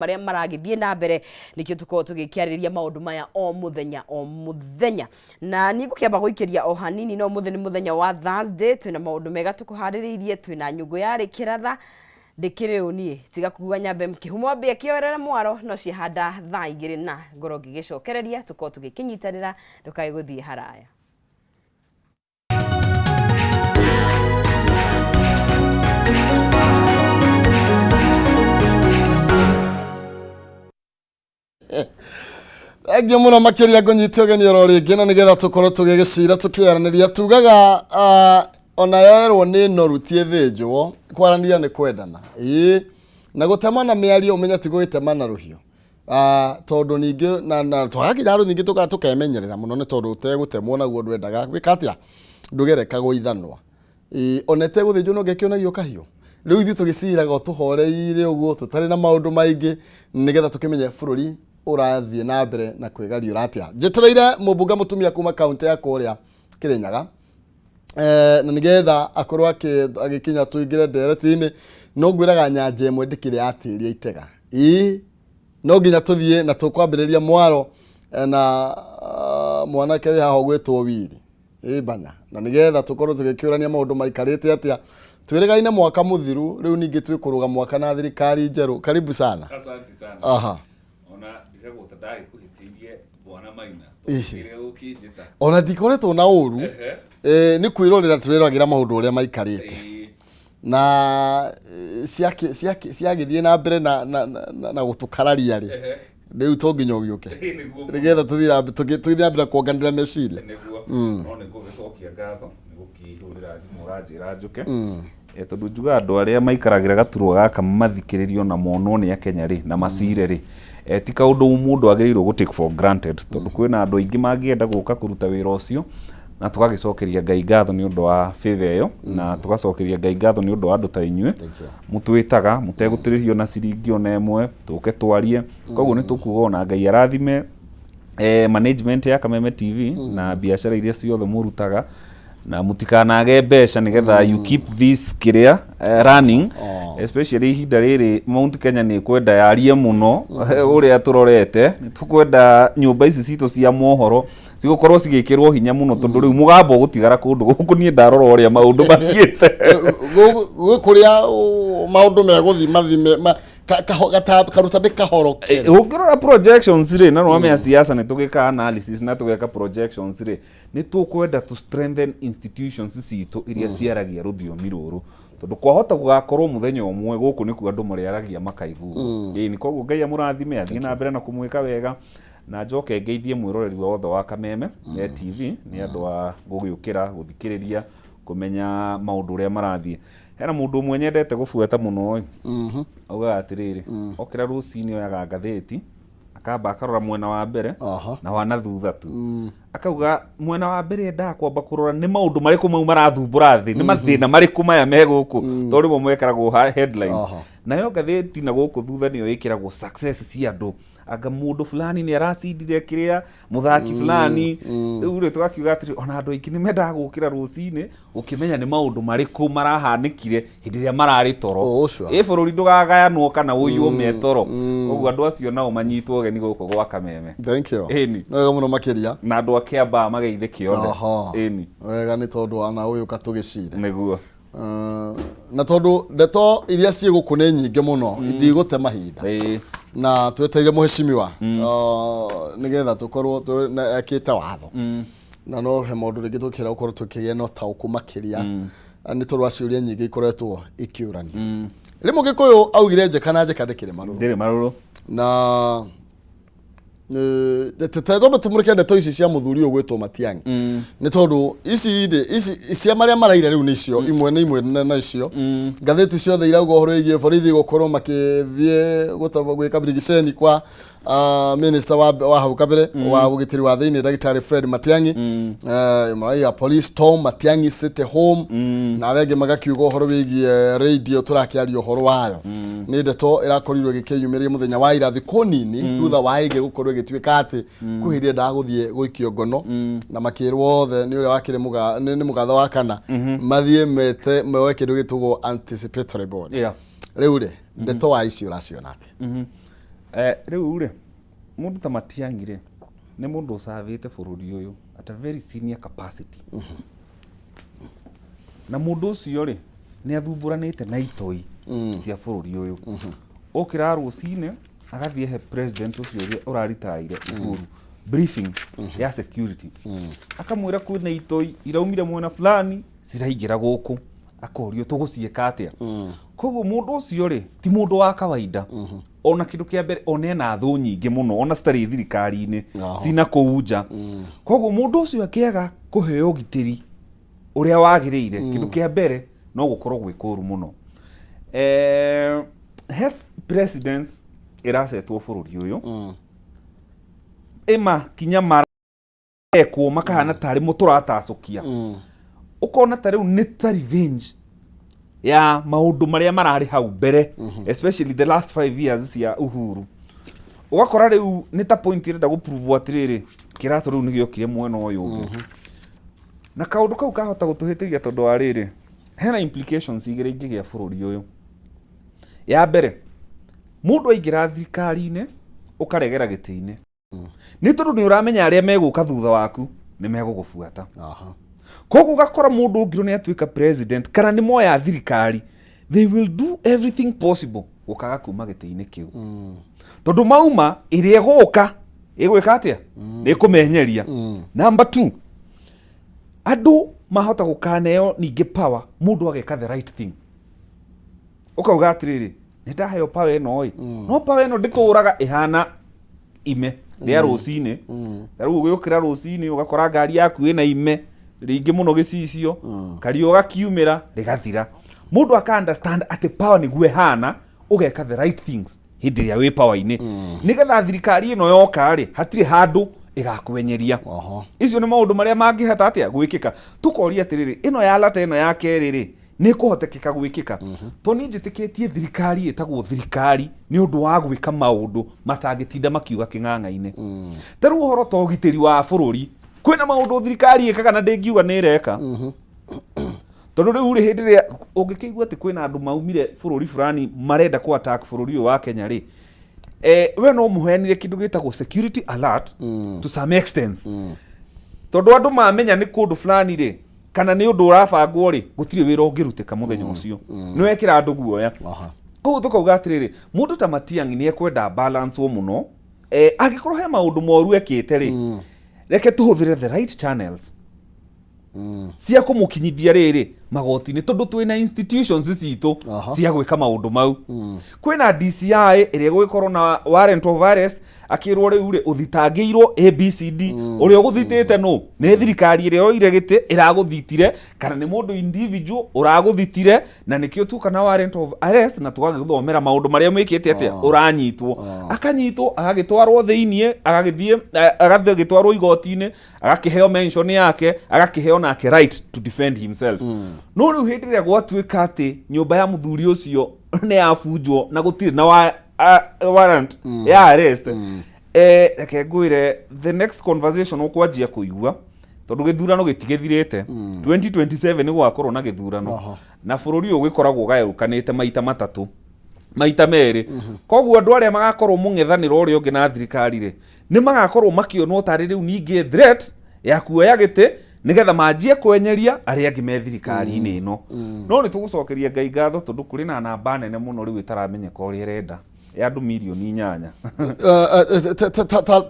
Marĩa maragĩthiĩ na mbere nĩkĩo tũkoragwo tũgĩkĩarĩrĩria maũndũ maya o mũthenya o mũthenya. Na niĩ ngũkĩamba gũikĩria o hanini, no ũmũthĩ nĩ mũthenya wa Thursday, twĩna maũndũ mega tũkũharĩrĩirie, twĩna nyũngũ yarĩ kĩratha, ndĩkĩrĩ ũ niĩ tiga kuga nyambe kĩhumo mbĩa kĩoerere mwaro no ciahanda thaa 2 na ngorwo ngĩgĩcokereria tũkorwo tũgĩkĩnyitanĩra, ndũkae gũthiĩ haraya. Thengiũ mũno makĩria, ngũnyite ũgeni oro rĩngĩ na nĩgetha tũkorwo tũgĩgĩcira tũkĩaranĩria. Tugaga ona yerwo nĩ noru ti ĩthĩnjwo, kwaranĩria nĩ kwendana, ĩĩ, na gũtemana mĩario ũmenye ti gũgĩtemana rũhiũ. Tondũ ningĩ na twagakinya handũ ningĩ tũkemenyerera mũno, nĩ tondũ ũtegũtemwo naguo ndwendaga gwĩka atĩa, ndũgerekagwo ithanwa. Ĩĩ, ona ĩtegũthĩnjwo no ngĩkĩonagio kahiũ. Rĩu ithuĩ tũgĩciraga o tũhoreire ũguo tũtarĩ na maũndũ maingĩ, nĩgetha tũkĩmenye bũrũri ũrathiĩ na mbere na kwĩgariũra atĩa. Njetereire mũmbunge mũtumia kuma kaũntĩ ya kũrĩa Kĩrĩnyaga, na nĩgetha akorwo agĩkinya tũingĩre ndereti-inĩ. No ngwĩraga nyanja ĩmwe ndĩkĩrĩ yatĩria itega. Ĩĩ, no nginya tũthiĩ na tũkwambĩrĩria mwaro na mwanake wĩ haha ũgwĩtwo Wili Ĩ banya, na nĩgetha tũkorwo tũgĩkĩũrania maũndũ maikarĩte atĩa. Twĩrĩgaine mwaka mũthiru, rĩu ningĩ twĩkũrũga mwaka na thirikari njerũ. Karibu sana. Asante sana. Aha. Ona ndigagwo ta ndagĩkũhĩtĩirie, bwana Maina. Ihi. Tũkĩrega gũkĩnjĩta. Ona ndikoretwo na ũru. Nĩ kwĩrorera twĩroragĩra maũndũ ũrĩa maikarĩte na ciagĩthiĩ na mbere na gũtũkararia rĩ, rĩu to nginya ũgĩũke nĩgetha tũthiĩ na mbere kuonganĩra meciria. Nĩguo. No nĩ ngũgĩcokia ngatho nĩ gũkĩhũrĩra thimũ ũranjĩra njũke. Tondũ njugaga andũ arĩa maikaragĩra gaturwa gaka mathikĩrĩrio na monwo nĩ Akenya rĩ, na macire rĩ, ti kaũndũ mũndũ agĩrĩirwo gũ take for granted, tondũ kwĩna andũ aingĩ mangĩenda gũka kũruta wĩra ũcio. Na tũgagĩcokeria Ngai ngatho nĩ ũndũ wa favor ĩyo, na tũgacokeria Ngai ngatho nĩ ũndũ wa andũ ta inyuĩ mũtwĩtaga mũtegũtĩrĩrio na ciringi ona ĩmwe tũke twarie. Koguo nĩ tũkuga ona Ngai arathime management ya Kameme TV na biacara iria ciothe mũrutaga, na mũtikanage mbeca nĩgetha you keep this kĩrĩa running, especially ihinda rĩrĩ Mount Kenya nĩ kwenda yarie mũno ũrĩa tũrorete. Nĩ tũkwenda nyũmba ici citũ cia mohoro cigũkorwo cigĩkĩrwo hinya mũno, tondũ rĩu mũgambo ũgũtigara kũndũ gũkũ. Niĩ ndarora ũrĩa maũndũ mathiĩte. Gwĩ kũrĩa maũndũ megũthiĩ mathime karũtambĩ kahorokere. Ũngĩrora projections rĩ, na nĩwamenya siasa nĩ tũgĩka analysis na tũgeka projections rĩ, nĩ tũkwenda to strengthen institutions citũ iria ciaragia rũthiomi rũrũ, tondũ kwahota gũgakorwo mũthenya ũmwe gũkũ nĩkuo andũ marĩaragia makaiguo. Ĩni koguo Ngai amũrathime, athiĩ na mbere na kũmwĩka wega, na njoke ngeithie mwĩroreri wothe wa Kameme TV nĩ andũ a gũgĩũkĩra gũthikĩrĩria kũmenya maũndũ ũrĩa marathiĩ. Hena mũndũ ũmwe nyendete gũbuata mũno ĩ, augaga atĩrĩrĩ, okĩra rũcinĩ oyaga ngathĩti, akamba akarora mwena wa mbere na wa na thutha tu. Akauga mwena wa mbere endaga kwamba kũrora nĩ maũndũ marĩkũ mau marathumbũra thĩ, nĩ mathĩna marĩkũ maya me gũkũ, tondũ rĩmwe mekĩragwo headlines. Nayo ngathĩti na gũkũ thutha nĩyo ĩkĩragwo success cia andũ, anga mũndũ fulani nĩ aracindire kĩrĩa, mũthaki fulani. Rĩu rĩ, tũgakiuga atĩrĩ, ona andũ aingĩ nĩ mendaga gũkĩra rũcinĩ gũkĩmenya nĩ maũndũ marĩkũ marahanĩkire hĩndĩ ĩrĩa mararĩ toro. Oh, sure. Ĩ bũrũri ndũgagayanwo kana ũiywo me toro. Koguo andũ acio nao manyitwo ũgeni gũkũ gwa Kameme. Thank you. Ĩni. Nĩ wega mũno makĩria. Na andũ a Kĩambaa mageithĩke othe. Ĩni. Wega, nĩ tondũ wa na ũyũ katũgĩcire. Nĩguo. Na tondũ ndeto iria ciĩ gũkũ nĩ nyingĩ mũno, ndigũte mahinda. Na twetereire mũhecimiwa nĩgetha tũkorwo ekĩte watho, na no he maũndũ rĩngĩ tũkĩra gũkorwo tũkĩgĩa na ũtaũku makĩria, nĩ tondũ wa ciũria nyingĩ ikoretwo ikĩũranio. Rĩmwe Gĩkũyũ augire njeka na njeka ndĩkĩrĩ marũrũ. Ndĩrĩ marũrũ. Na twambe tũmũrĩke ndeto ici cia mũthuri ũyũ gwĩtwo Matiang'i, nĩ tondũ ici rĩ, ici cia marĩa maraire rĩu nĩ icio imwe nĩ imwe na icio ngathĩti ciothe irauga ũhoro wĩgiĩ borithi gũkorwo makĩthiĩ gwĩka birigiceni kwa minister wa hau kabere wa ũgitĩri wa thĩinĩ, ndagĩtarĩ Fred Matiang'i. Maraiga police storm Matiang'i City Home, na arĩa angĩ magakiuga ũhoro wĩgiĩ radio tũrakĩaria ũhoro wayo. Nĩ ndeto ĩrakorirwo ĩgĩkĩyumĩria mũthenya wa ira, thikũ nini thutha wa ĩngĩ gũkorwo ĩgĩtuĩka atĩ kwĩ hĩndĩ endaga gũthiĩ gũikio ngono, na makĩrwo othe nĩ ũrĩa wakĩrĩ nĩ mũgathe wa kana mathiĩ mete moe kĩndũ gĩtagwo anticipatory bond. Rĩu rĩ, ndeto wa ici ũraciona atĩa? Rĩu rĩ, mũndũ ta Matiang'i rĩ, nĩ mũndũ ũcavĩte bũrũri ũyũ at a very senior capacity. Na mũndũ ũcio rĩ, nĩ athumbũranĩte na itoi cia bũrũri ũyũ. Okĩra rũcinĩ agathiĩ he president ũcio ũrĩa ũraritaire Uhuru briefing ya security. Akamwĩra kwĩna itoi iraumire mwena fulani ciraingĩra gũkũ. Akorio tũgũciĩka atĩa? Koguo mũndũ ũcio rĩ, ti mũndũ wa kawaida. Ona kĩndũ kĩa mbere, ona ena thũ nyingĩ mũno, ona citarĩ thirikari-inĩ, cina kũu nja. Koguo mũndũ ũcio akĩaga kũheo ũgitĩri ũrĩa wagĩrĩire, kĩndũ kĩa mbere no gũkorwo gwĩ kũru mũno. He presidents ĩracetwo bũrũri ũyũ, ĩ makinya marekwo makahana tarĩ mo tũratacũkia, ũkona ta rĩu nĩ ta revenge ya maũndũ marĩa mararĩ hau mbere, especially the last 5 years cia Uhuru. Ũgakora rĩu nĩ ta point ĩrenda gũprove atĩrĩrĩ, kĩratũ rĩu nĩ gĩokire mwena ũyũ ũngĩ, na kaũndũ kau kahota gũtũhĩtĩria tondũ wa rĩrĩ, hena implications igĩrĩ ingĩgĩa bũrũri ũyũ. Ya mbere, mũndũ aingĩra thirikari-inĩ ũkaregera gĩtĩ-inĩ nĩ tondũ nĩ ũramenya arĩa megũka thutha waku nĩ megũgũbuata. Koguo ũgakora mũndũ ũngirwo nĩ atuĩka president kana nĩ moya thirikari, they will do everything possible gũkaga kuma gĩtĩ-inĩ kĩu, tondũ mauma ĩrĩa ĩgũka ĩgwĩka atĩa? Nĩ ĩkũmenyeria. Number two, andũ mahota gũkaneo ningĩ power, mũndũ ageka the right thing, ũkauga atĩrĩrĩ, nĩ ndaheo power ĩno ĩ, no power ĩno ndĩtũraga ĩhana ime rĩa rũcinĩ. Ta rĩu ũgĩũkĩra rũcinĩ ũgakora ngari yaku ĩna ime rĩingĩ mũno gĩcicio, kariũa gakiumĩra rĩgathira. Mũndũ aka understand atĩ power nĩguo ĩhana, ũgeka the right things hĩndĩ ĩrĩa wĩ power-inĩ, nĩgetha thirikari ĩno yoka rĩ, hatirĩ handũ ĩgakwenyeria. Icio nĩ maũndũ marĩa mangĩhota atĩa gwĩkĩka. Tũkoria atĩrĩrĩ, ĩno ya lata ĩno ya kerĩ rĩ, nĩ ĩkũhotekeka gwĩkĩka? To niĩ njĩtĩkĩtie thirikari ĩtagwo thirikari nĩ ũndũ wa gwĩka maũndũ matangĩtinda makiuga kĩng'ang'a-inĩ. Ta rĩu ũhoro ta ũgitĩri wa bũrũri, kwĩna maũndũ thirikari ĩkaga na ndĩngiuga nĩ ĩreka, tondũ rĩu rĩ, hĩndĩ ĩrĩa ũngĩkĩigua atĩ kwĩna andũ maumire bũrũri fulani marenda kũ attack bũrũri ũyũ wa Kenya rĩ, we no mũheanire kĩndũ gĩtagwo security alert to some extent, tondũ andũ mamenya nĩ kũndũ fulani rĩ, kana nĩ ũndũ ũrabangwo rĩ, gũtirĩ wĩra ũngĩrutĩka mũthenya ũcio, nĩ wekĩra andũ guoya. Koguo tũkauga atĩrĩrĩ, mũndũ ta Matiang'i nĩ ekwenda balance mũno. Angĩkorwo he maũndũ moru ekĩte rĩ, reke tũhũthĩre the right channels cia kũmũkinyithia rĩrĩ magoti-inĩ, tondũ twĩna institutions citũ cia gwĩka maũndũ mau. Kwĩna DCI ĩrĩa ĩgũgĩkorwo na warrant of arrest, akĩrwo rĩu rĩ, ũthitangĩirwo ABCD, ũrĩa ũgũthitĩte nũ? Nĩ thirikari ĩrĩa yoire gĩtĩ ĩragũthitire, kana nĩ mũndũ individual ũragũthitire? Na nĩkĩo tuoka na warrant of arrest na tũgagĩthomera maũndũ marĩa mwĩkĩte atĩa. Ũranyitwo, akanyitwo, agagĩtwarwo thĩiniĩ, agagĩthiĩ, agathiĩ agĩtwarwo igoti-inĩ, agakĩheo mention yake, agakĩheo nake right to defend himself. No rĩu hĩndĩ ĩrĩa gwatuĩka atĩ nyũmba ya mũthuri ũcio nĩ yabunjwo na gũtirĩ na warrant ya arrest, reke ngwĩre, the next conversation ũkwanjia kũigua, tondũ gĩthurano gĩtigĩthirĩte, 2027 nĩ gũgakorwo na gĩthurano. Na bũrũri ũyũ ũgĩkoragwo ũgayũkanĩte maita matatũ, maita merĩ. Koguo andũ arĩa magakorwo mũng'ethanĩro ũrĩa ũngĩ na thirikari rĩ, nĩ magakorwo makĩonwo tarĩ rĩu ningĩ threat ya kuoya gĩtĩ, nĩgetha manjie kwenyeria arĩa angĩ me thirikari-inĩ ĩno. No nĩ tũgũcokeria Ngai ngatho, tondũ kũrĩ na namba nene mũno rĩu ĩtaramenyeka ũrĩa ĩrenda, ya andũ 8 mirioni.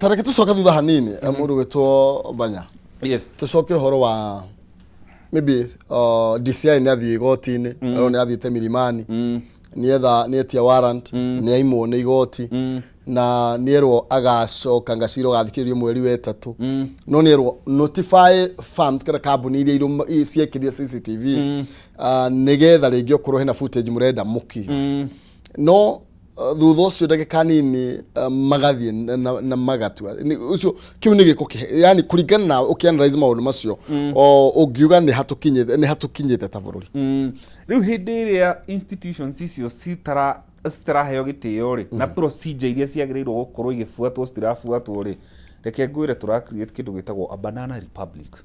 Ta reke tũcoke thutha hanini, mũndũ gwĩtwo Banya. Yes. Tũcoke ũhoro wa maybe DCI nĩ athiĩ igoti-inĩ, mm. nĩ athiĩte Milimani, nĩetha nĩetia warrant, nĩ aimwo nĩ igoti, na nĩerwo agacoka ngacira ũgathikĩrĩrio mweri wa ĩtatũ. No nĩerwo notify firms kana kambuni iria ciekĩrire CCTV, nĩgetha rĩngĩ okorwo hena footage mũrenda mũkĩhe. No thutha ũcio ndagĩka nini, magathiĩ na magatua. Ũcio kĩu nĩ gĩko yani kũringana na ũkĩanalyze maũndũ macio, o ũngiuga nĩ hatũkinyĩte ta bũrũri? Rĩu hĩndĩ ĩrĩa institutions icio citaraheo gĩtĩo rĩ, na procedure iria ciagĩrĩirwo gũkorwo igĩbuatwo citirabuatwo rĩ, reke ngwĩre, tũra create kĩndũ gĩtagwo a banana republic,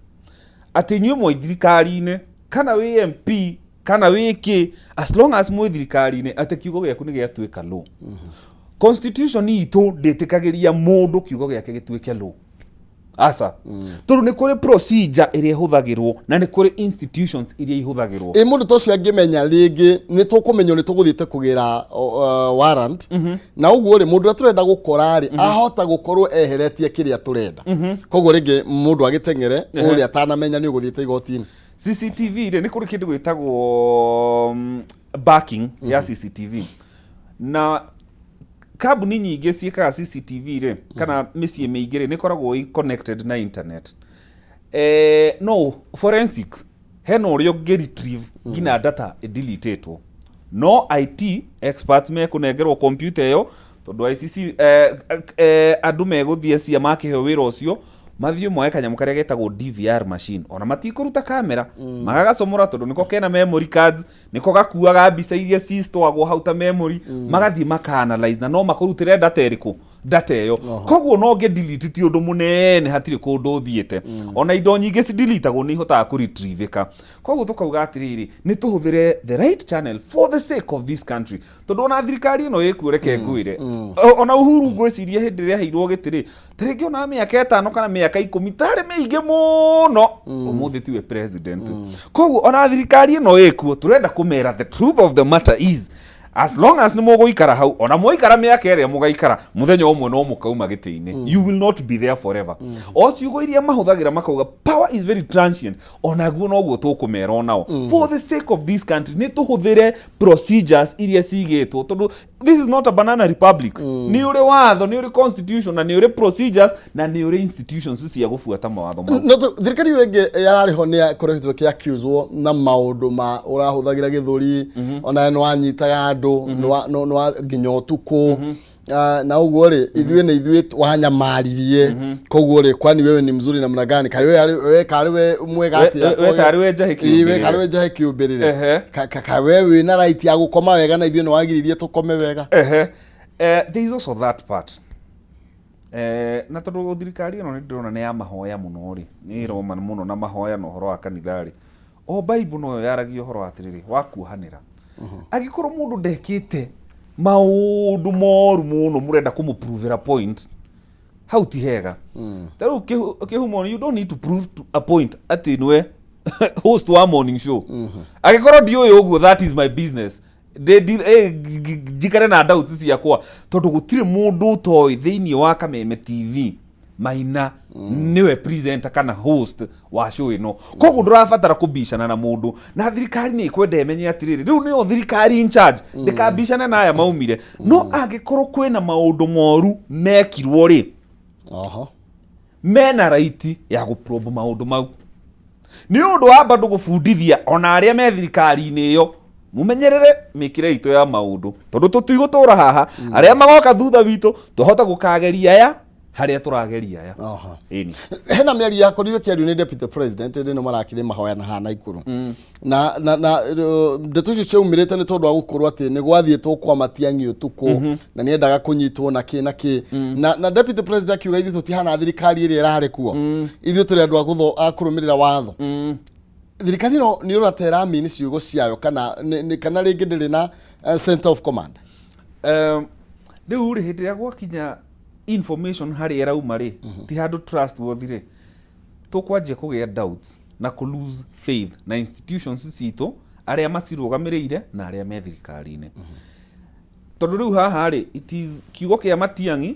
atĩ inyuĩ mwĩ thirikari-inĩ kana wĩ MP kana wĩ kĩ, as long as mwĩ thirikari-inĩ, atĩ kiugo gĩaku nĩ gĩatuĩka law. Constitution itũ ndĩtĩkagĩria mũndũ kiugo gĩake gĩtuĩke law, aca, tondũ nĩ kũrĩ procedure ĩrĩa ĩhũthagĩrwo na nĩ kũrĩ institutions iria ihũthagĩrwo. Ĩ mũndũ ta ũcio angĩmenya rĩngĩ nĩ tũkũmenywo nĩ tũgũthiĩte kũgĩra warrant, na ũguo rĩ, mũndũ ũrĩa tũrenda gũkora rĩ, ahota gũkorwo eheretie kĩrĩa tũrenda, koguo rĩngĩ mũndũ agĩteng'ere ũrĩa atanamenya nĩ ũgũthiĩte igoti-inĩ. CCTV rĩ, nĩ kũrĩ kĩndũ gĩtagwo backing ya CCTV, na kambuni nyingĩ ciĩkaga CCTV rĩ, kana mĩciĩ mĩingĩ rĩ, nĩ ĩkoragwo ĩ connected na internet. No forensic hena ũrĩa ũngĩ retrieve nginya data ĩdeletĩtwo, no IT experts mekũnengerwo computer ĩyo, tondũ ICC andũ megũthiĩ cia makĩheo wĩra ũcio, mathiĩ moe kanyamũ karĩa getagwo DVR machine, ona matikũruta kamera, magagacomora tondũ nĩko kena memory cards, nĩko gakuaga mbica iria cistwagwo hau ta memory, magathiĩ maka analyze na no makũrutĩre data ĩrĩkũ, data ĩyo. Koguo no ngĩ delete ti ũndũ mũnene, hatirĩ kũndũ ũthiĩte. Ona indo nyingĩ cideletagwo nĩ ihotaga kũretrievĩka. Koguo tũkauga atĩrĩrĩ, nĩ tũhũthĩre the right channel for the sake of this country, tondũ ona thirikari ĩno ĩkuo, reke ngwĩre, ona Uhuru ngwĩciria hĩndĩ ĩrĩa aheirwo gĩtĩ rĩ, ta rĩngĩ ona mĩaka 5 kana mĩaka 10 tarĩ mĩingĩ mũno, ũmũthĩ tiwe president. Koguo ona thirikari ĩno ĩkuo, tũrenda kũmera the truth of the matter is, as long as nĩ mũgũikara hau, ona mwaikara mĩaka ĩrĩa mũgaikara, mũthenya ũmwe no mũkauma gĩtĩ-inĩ. You will not be there forever. O ciugo iria mahũthagĩra makauga power is very transient, onaguo noguo tũkũmera onao. For the sake of this country, nĩ tũhũthĩre procedures iria cigĩtwo, tondũ this is not a banana republic. Nĩ ũrĩ watho, nĩ ũrĩ constitution, na nĩ ũrĩ procedures, na nĩ ũrĩ institutions cia gũbuata mawatho mau. No thirikari ĩyo ĩngĩ yarĩ ho nĩ yakoretwo ĩkĩ accuswo na maũndũ ma ũrahũthagĩra gĩthũri, ona nĩ wanyitaga andũ nĩ wa nginya ũtukũ. Ah, na ũguo rĩ, ithuĩ nĩ ithuĩ wanyamaririe, koguo rĩ, kwani wewe ni mzuri namna gani? Kaĩ we karĩ we mwega atĩa? We tarĩ we njahĩ Ĩĩ, we kĩũmbĩrĩre. Karĩ we njahĩ kĩũmbĩrĩre. Ka we wĩna right ya gũkoma wega na ithuĩ nĩ wagiririe tũkome wega. Ehe. There is also that part. Na tondũ thirikari ĩno nĩ ndĩrona nĩ ya mahoya mũno rĩ, nĩ ĩroma mũno na mahoya na ũhoro wa kanitha rĩ, o Bible noyo yaragia ũhoro wa atĩrĩrĩ wa kuohanĩra. Angĩkorwo mũndũ ndekĩte maũndũ moru mũno mũrenda kũmũprovera point, hau ti hega. Ta rĩu kĩhumo, you don't need to prove to a point atĩ nĩwe host wa morning show. Angĩkorwo ndiũĩ ũguo, that is my business. Njikare na doubts ciakwa, tondũ gũtirĩ mũndũ ũtoĩ thĩinĩ wa Kameme TV Maina nĩwe presenter kana host wa show ĩno. Koguo ndũrabatara kũbicana na mũndũ, na thirikari nĩ ĩkwenda ĩmenye atĩrĩrĩ, rĩu nĩyo thirikari in charge, ndĩkabicane na aya maumire. No angĩkorwo kwĩna maũndũ moru mekirwo rĩ, mena right ya gũprobe maũndũ mau, nĩ ũndũ wa bado gũbundithia ona arĩa me thirikari-inĩ ĩyo, mũmenyerere mĩkĩre itũ ya maũndũ, tondũ tũtigũtũra haha, arĩa magoka thutha witũ twahota gũkageria aya harĩa tũrageria aya. Ĩni. Hena mĩario yakorirwo ĩkĩario nĩ deputy president hĩndĩ ĩno marakĩrĩ mahoya na haha Naikuru, na ndeto icio ciaumĩrĩte nĩ tondũ wa gũkorwo atĩ nĩ gwathiĩtwo kwa Matiang'i ũtukũ na nĩ endaga kũnyitwo na kĩ na kĩ, na deputy president akiuga, ithuĩ tũtihana thirikari ĩrĩa ĩrarĩ kuo, ithuĩ tũrĩ andũ a kũrũmĩrĩra watho. Thirikari ĩno nĩ ũrata ĩramini ciugo ciayo, kana kana rĩngĩ ndĩrĩ na center of command? Rĩu rĩ, hĩndĩ ĩrĩa gwakinya information harĩa ĩrauma rĩ, ti handũ trustworthy rĩ, tũkwanjia kũgĩa doubts na kũ lose faith na institutions citũ, arĩa macirũgamĩrĩire na arĩa me thirikari-inĩ, tondũ rĩu haha rĩ, it is kiugo kĩa Matiang'i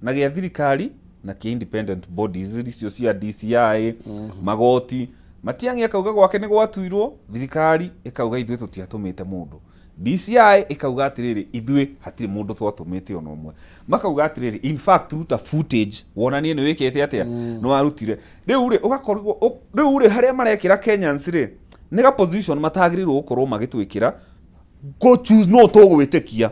na gĩa thirikari na kĩa independent bodies icio cia DCI, magoti. Matiang'i akauga gwake nĩ gwatuirwo, thirikari ĩkauga ithuĩ tũtiatũmĩte mũndũ, DCI ĩkauga atĩrĩrĩ, ithuĩ hatirĩ mũndũ twatũmĩte ona ũmwe. Makauga atĩrĩrĩ, in fact, ruta footage wonanie nĩ wĩkĩte atĩa, nĩ warutire. Rĩu rĩ, ũgakorwo rĩu rĩ, harĩa marekĩra Kenyans rĩ, nĩ ga position matagĩrĩirwo gũkorwo magĩtwĩkĩra go choose no tũgwĩtĩkia,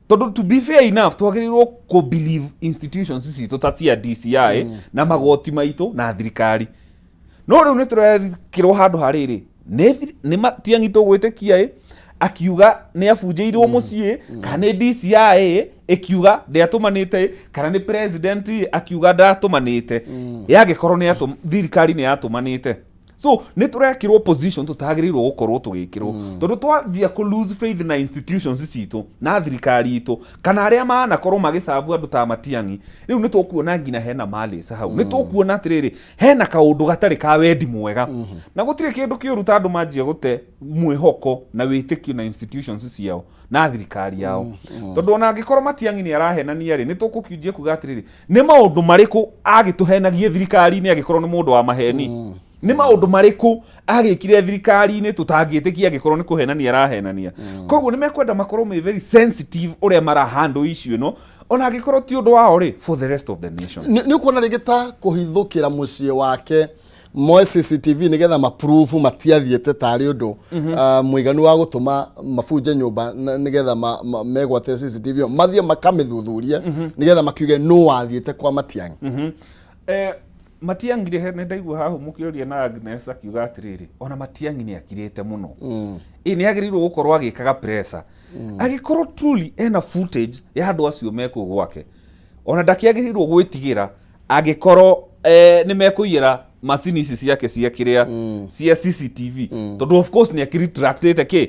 tondũ to be fair enough, twagĩrĩirwo kũ believe institutions citũ ta cia DCI na magoti maitũ na thirikari. No rĩu nĩ tũrekĩrwo handũ harĩrĩ, nĩ Matiang'i tũgwĩtĩkia ĩ akiuga nĩ abunjĩirwo mũciĩ, kana nĩ DCI ĩkiuga ndĩatũmanĩte ĩ, kana nĩ president ĩ akiuga ndatũmanĩte? Yangĩkorwo nĩ thirikari nĩ yatũmanĩte. So nĩ tũrekĩrwo position tũtagĩrĩirwo gũkorwo tũgĩkĩrwo, tondũ twanjia kũ lose faith na institutions citũ na thirikari itũ kana arĩa manakorwo magĩcabu andũ ta Matiang'i, rĩu nĩ tũkuona nginya hena malice hau. Nĩ tũkuona atĩrĩrĩ, hena kaũndũ gatarĩ ka wendi mwega, na gũtirĩ kĩndũ kĩũru ta andũ manjia gũte mwĩhoko na wĩtĩkio na institutions ciao na thirikari yao, tondũ ona angĩkorwo Matiang'i nĩ arahenania rĩ, nĩ tũkũkiunjia kuga atĩrĩrĩ, nĩ maũndũ marĩkũ agĩtũhenagie thirikari-inĩ? Angĩkorwo nĩ mũndũ wa maheni, nĩ maũndũ marĩkũ agĩkire thirikari-inĩ tũtangĩtĩkia angĩkorwo nĩ kũhenania arahenania? Koguo nĩ mekwenda makorwo me very sensitive ũrĩa marahandle issue ĩno, ona angĩkorwo ti ũndũ wao rĩ, for the rest of the nation. Nĩ ũkuona rĩngĩ ta kũhithũkĩra mũciĩ wake moe CCTV nĩgetha maprove matiathiĩte tarĩ ũndũ mũiganu wa gũtũma mabunje nyũmba nĩgetha megwate CCTV ĩyo, mathiĩ makamĩthuthurie nĩgetha makiuge nũ wathiĩte kwa Matiang'i? Matiang'i rĩ, nĩ ndaigua hahu mũkĩũria na Agnes akiuga atĩrĩrĩ, ona Matiang'i nĩ akirĩte mũno. Ĩ nĩ agĩrĩirwo gũkorwo agĩkaga pressure agĩkorwo truly ena footage ya andũ acio me kũu gwake. Ona ndakĩagĩrĩirwo gwĩtigĩra angĩkorwo nĩ mekũiyĩra macini ici ciake cia kĩrĩa cia CCTV, tondũ of course nĩ akĩretractĩte kĩ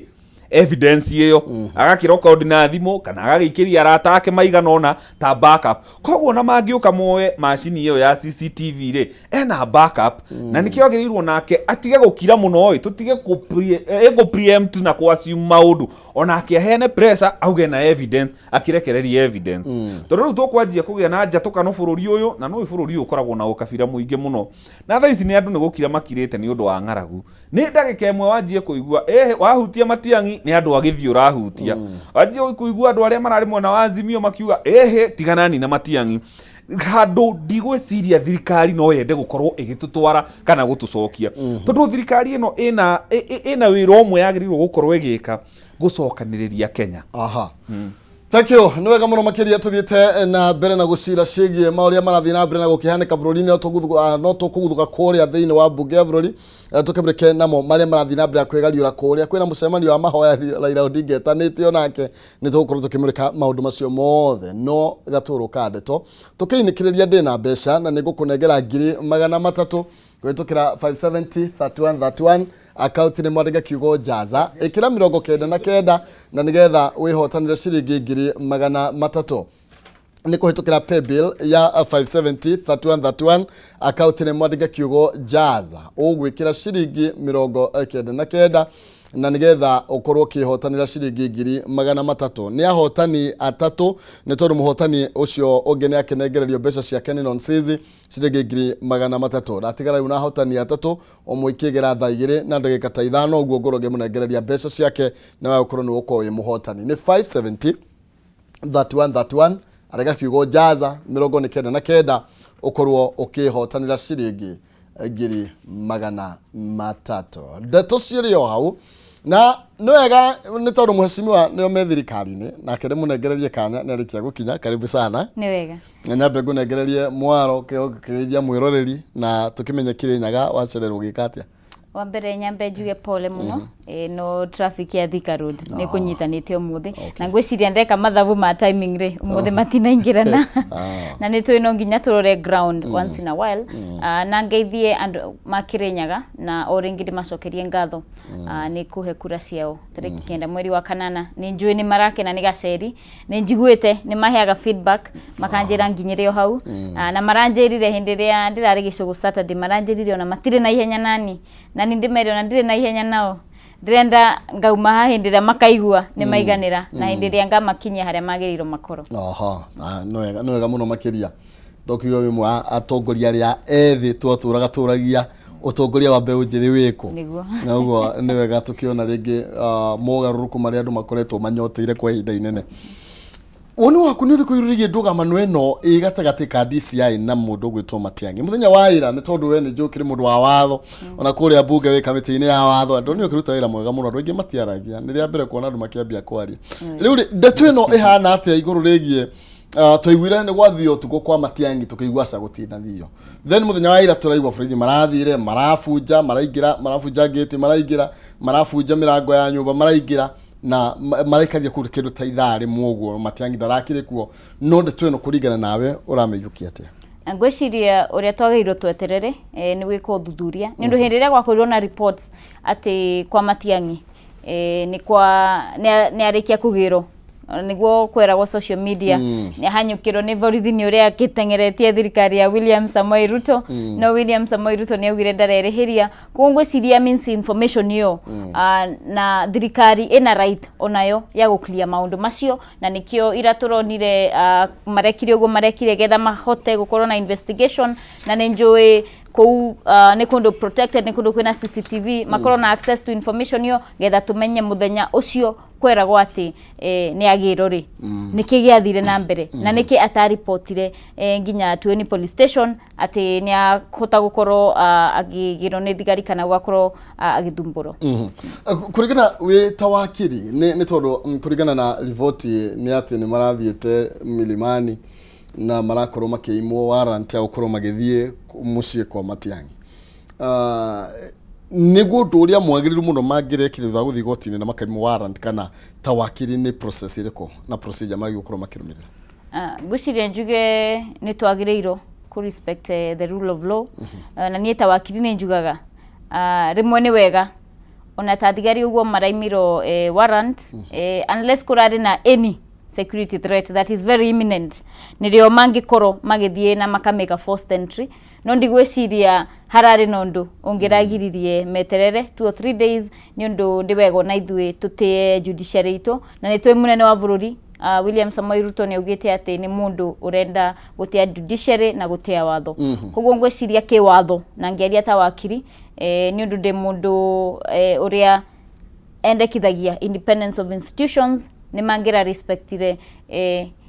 evidence ĩyo, agakĩrekondi na thimũ kana agagĩikĩria arata ake maigana ũna ta backup. Koguo ona mangĩũka moe macini ĩyo ya CCTV rĩ, ena backup. Na nĩkĩo agĩrĩirwo nake atige gũkira mũno ĩ, tũtige kũ preempt na kũ assume maũndũ. Onake aheane pressure, auge na evidence, akĩrekereria evidence, tondũ rĩu tũkwanjia kũgĩa na njatũkano bũrũri ũyũ, na nũĩ bũrũri ũyũ ũkoragwo na ũkabira mũingĩ mũno. Na thaa ici nĩ andũ nĩ gũkira makirĩte nĩ ũndũ wa ng'aragu. Nĩ ndagĩka ĩmwe wanjie kũigua wahutia Matiang'i nĩ andũ agĩthiĩ ũrahutia, wanjie kũigua andũ arĩa mararĩ mwena wa Azimio makiuga, "Ĩhĩ, tiganani na Matiang'i." Handũ ndigwĩciria thirikari no yende gũkorwo ĩgĩtũtwara kana gũtũcokia, tondũ thirikari ĩno ĩna wĩra ũmwe yagĩrĩirwo gũkorwo ĩgĩka, gũcokanĩrĩria Kenya. Aha, thank you, nĩ wega mũno makĩria. Tũthiĩte na mbere na gũcira ciĩgiĩ maũrĩa marathiĩ na mbere na gũkĩhanĩka bũrũri-inĩ. No tũkũguthũka kũrĩa thĩinĩ wa mbunge ya bũrũri, tũkĩmũrĩke namo marĩa marathiĩ na mbere ya kwĩgariũra kũrĩa. Kwĩna mũcemanio wa mahoya Raila Odinga etanĩte, onake nĩ tũgũkorwo tũkĩmũrĩka maũndũ macio mothe. No gatũrũ ka ndeto tũkĩinĩkĩrĩria, ndĩna mbeca na nĩ ngũkũnengera 300,000 kũhĩtũkĩra 570 31 31. Akaunti nĩ mwandĩke kiugo "Jaza", ĩkĩra 99 na nĩgetha wĩhotanĩre ciringi 300,000 nĩ kũhĩtũkĩra paybill ya 570 31 31. Akaunti nĩ mwandĩke kiugo "Jaza", ũgwĩkĩra ciringi 99 na nĩgetha ũkorwo ũkĩhotanĩra ciringi 300,000. Nĩ ahotani atatũ, nĩ tondũ mũhotani ũcio ũngĩ nĩ akĩnengererio mbeca ciake nĩ Nonsizi, ciringi 300,000. Ndatigara rĩu na ahotani atatũ, ũmwe ikĩgera thaa 2 na ndagĩka ta 5 ũguo ngorwo ngĩmũnengereria mbeca ciake, na we ũkorwo nĩ ũgũkorwo wĩ mũhotani. Nĩ 570 31 31, arega kiugo "Jaza", 99, ũkorwo ũkĩhotanĩra ciringi 300,000. Ndeto cirĩ o hau, na nĩ wega nĩ tondũ mheshimiwa nĩo me thirikari-inĩ, nake nĩ mũnengererie kanya nĩ arĩkia gũkinya. Karibu sana. Nĩ wega. Na nyambe ngũnengererie mwaro kĩgeithia mwĩroreri na tũkĩmenye Kĩrĩnyaga wacererwo gĩka atĩa. Wa mbere nyambe njuge pole mũno. No traffic ya Thika Road nĩ kũnyitanĩte ũmũthĩ, na ngwĩciria ndeka mathabu ma timing rĩ, ũmũthĩ matinaingĩrana, na nĩ tũĩ no nginya tũrore ground once in a while. Na ngeithie andũ ma Kĩrĩnyaga, na o rĩngĩ ndĩmacokerie ngatho nĩ kũhe kura ciao tarĩki 9 mweri wa kanana. Nĩ njũĩ nĩ marakena nĩ gaceri, nĩ njiguĩte nĩ maheaga feedback, makanjĩra nginyĩre o hau. Na maranjĩrire hĩndĩ ĩrĩa ndĩrarĩ gĩcũgũ Saturday, maranjĩrire ona matirĩ na ihenya nani, na ni ndĩmere ona ndirĩ na ihenya nao. Ndĩrenda ngauma haha hĩndĩ ĩrĩa makaigua nĩ maiganĩra, na hĩndĩ ĩrĩa ngamakinyia harĩa magĩrĩirwo makorwo. Oho, na nĩ wega mũno makĩria. Ndokiuga wĩ ũmwe wa atongoria arĩa ethĩ twatũraga tũragia ũtongoria wa mbeũ njĩthĩ wĩkũ. Nĩguo. Na ũguo nĩ wega tũkĩona rĩngĩ mogarũrũku marĩa andũ makoretwo manyoteire kwa ihinda inene. Woni waku nĩ ũrĩkũ igũrũ rĩgiĩ ndũgamano ĩno ĩ gatagatĩ ka DCI na mũndũ ũgwĩtwo Matiang'i mũthenya wa ira? Nĩ tondũ we nĩ njũĩ ũkĩrĩ mũndũ wa watho, ona kũrĩa mbunge wĩ kamĩtĩ-inĩ ya watho, andũ nĩ ũkĩruta wĩra mwega mũno. Andũ aingĩ matiaragia, nĩ rĩa mbere kuona andũ makĩambia kwaria rĩu rĩ. Ndeto ĩno ĩhana atĩa igũrũ rĩgiĩ twaiguire nĩ gwathio ũtukũ kwa Matiang'i, tũkĩigua aca gũtinathio, then mũthenya wa ira tũraigua borithi marathire, marabunja, maraingĩra, marabunja ngĩti, maraingĩra, marabunja mĩrango ya nyũmba, maraingĩra na maraikaria kũndũ kĩndũ ta ithaa rĩmwe ũguo, Matiang'i ndarakĩrĩ kuo. No ndeto ĩno kũringana nawe ũramĩiyũkia atĩa? Ngwĩciria ũrĩa twagĩrĩirwo tweterere nĩ gwĩka ũthuthuria, nĩ ũndũ hĩndĩ ĩrĩa gwakorirwo na reports atĩ kwa Matiang'i nĩ kwa nĩ arĩkia kũgĩrwo, nĩguo kweragwo social media, nĩ ahanyũkĩrwo nĩ borithi nĩ ũrĩa akĩteng'eretie thirikari ya William Samoei Ruto, no William Samoei Ruto nĩ augire ndarerĩhĩria. Koguo ngwĩciria misinformation ĩyo, na thirikari ĩna right onayo ya gũ clear maũndũ macio, na nĩkĩo ira tũronire marekire ũguo marekire getha mahote gũkorwo na investigation. Na nĩ njũĩ kũu nĩ kũndũ protected, nĩ kũndũ kwĩna CCTV, makorwo na access to information ĩyo getha tũmenye mũthenya ũcio kweragwo atĩ nĩ agĩrwo rĩ, nĩkĩ gĩathire na mbere na nĩkĩ ataripotire nginya Tueni police station atĩ nĩ ahota gũkorwo akĩgĩrwo nĩ thigari kana gũgakorwo agĩthumbũrwo. Kũringana wĩ ta wakiri, nĩ tondũ kũringana na riboti nĩ atĩ nĩ marathiĩte milimani na marakorwo makĩimwo warrant ya gũkorwo magĩthiĩ mũciĩ kwa Matiang'i. Nĩguo ũndũ ũrĩa mwagĩrĩru mũno mangĩrekire thutha wa gũthiĩ igoti-inĩ na makaimwo warrant, kana ta wakiri nĩ process ĩrĩkũ na procedure magĩrĩirwo gũkorwo makĩrũmĩrĩra? Ngwĩciria njuge nĩ twagĩrĩirwo kũ respect the rule of law. Na niĩ ta wakiri nĩ njugaga rĩmwe nĩ wega ona ta thigari ũguo maraimirwo warrant, unless kũrarĩ na any security threat that is very imminent, nĩrĩo mangĩkorwo magĩthiĩ na makamĩka forced entry. No ndigwĩciria hararĩ na ũndũ ũngĩragiririe meterere 2 or 3 days, nĩ ũndũ ndĩ wega ona ithuĩ tũtĩe judiciary itũ. Na nĩ tũĩ mũnene wa bũrũri William Samoei Ruto nĩ augĩte atĩ nĩ mũndũ ũrenda gũtĩa judiciary na gũtĩa watho. Koguo ngwĩciria kĩwatho, na ngĩaria ta wakiri, nĩ ũndũ ndĩ mũndũ ũrĩa endekithagia independence of institutions, nĩ mangĩra respectire